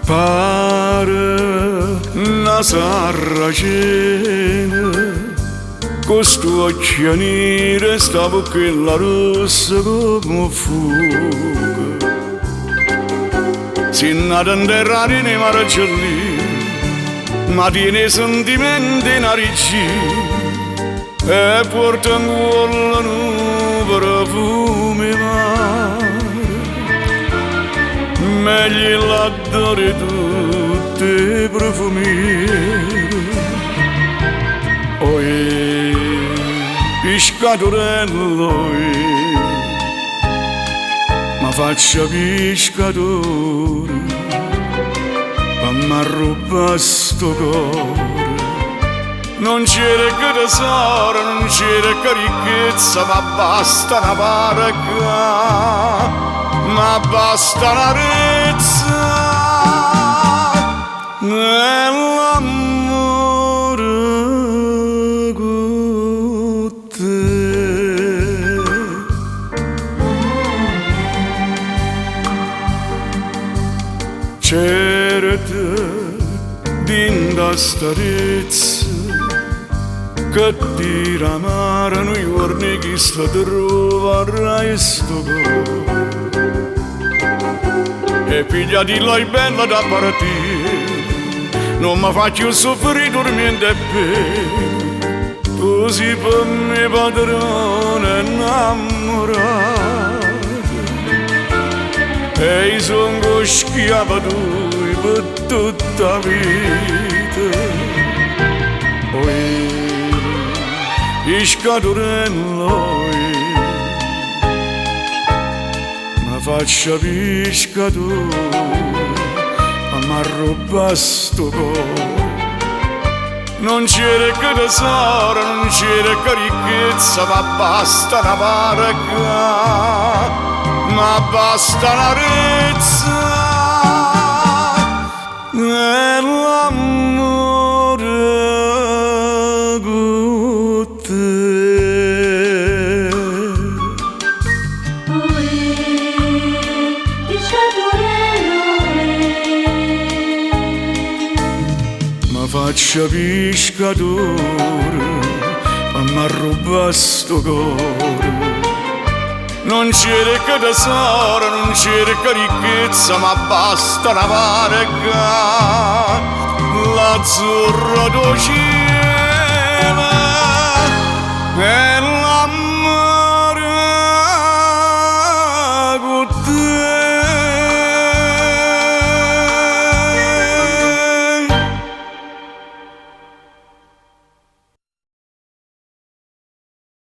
Pare na sarracena, con st'uocchie nire e 'sta vucchella rossa comm' 'o ffuoco. Si' nata 'nterra 'a rena 'e Margellina, ma tiene 'e sentimente 'e na riggina e puorte 'ncuollo nu profumo 'e mare. Meglio 'e l'addore 'e tutt' 'e profumiere. Oje piscatorello, oje, ma faccia piscatore, pe m'arrubbà sto core. Nun cerco tesoro, nun cerco ricchezza, ma basta na barca, ma basta na rezza. E l'ammore cu te. Certo dint' a sta rezza che tira mare nu juorno 'e chisto truvarrai sto core. E pigliatillo oi bella t'appartiene, nun me fa cchiù suffrì turmiento e pene. Tu si pe me padrona 'nnammurata e i' songo schiavo tuoio pe tutta 'a vita. Oje piscatorello, oje, ma faccia piscatore, pe m'arrubbà sto core. Nun cerco tesoro, nun cerco ricchezza, ma basta na barca, ma basta na rezza. E l'ammore cu te. Oè, piscatorello, oè. Ma faccia piscatore, pe m'arrubbà sto core. Nun cerco tesoro, nun cerco ricchezza, ma basta na barca, l'azzurro d'o cielo.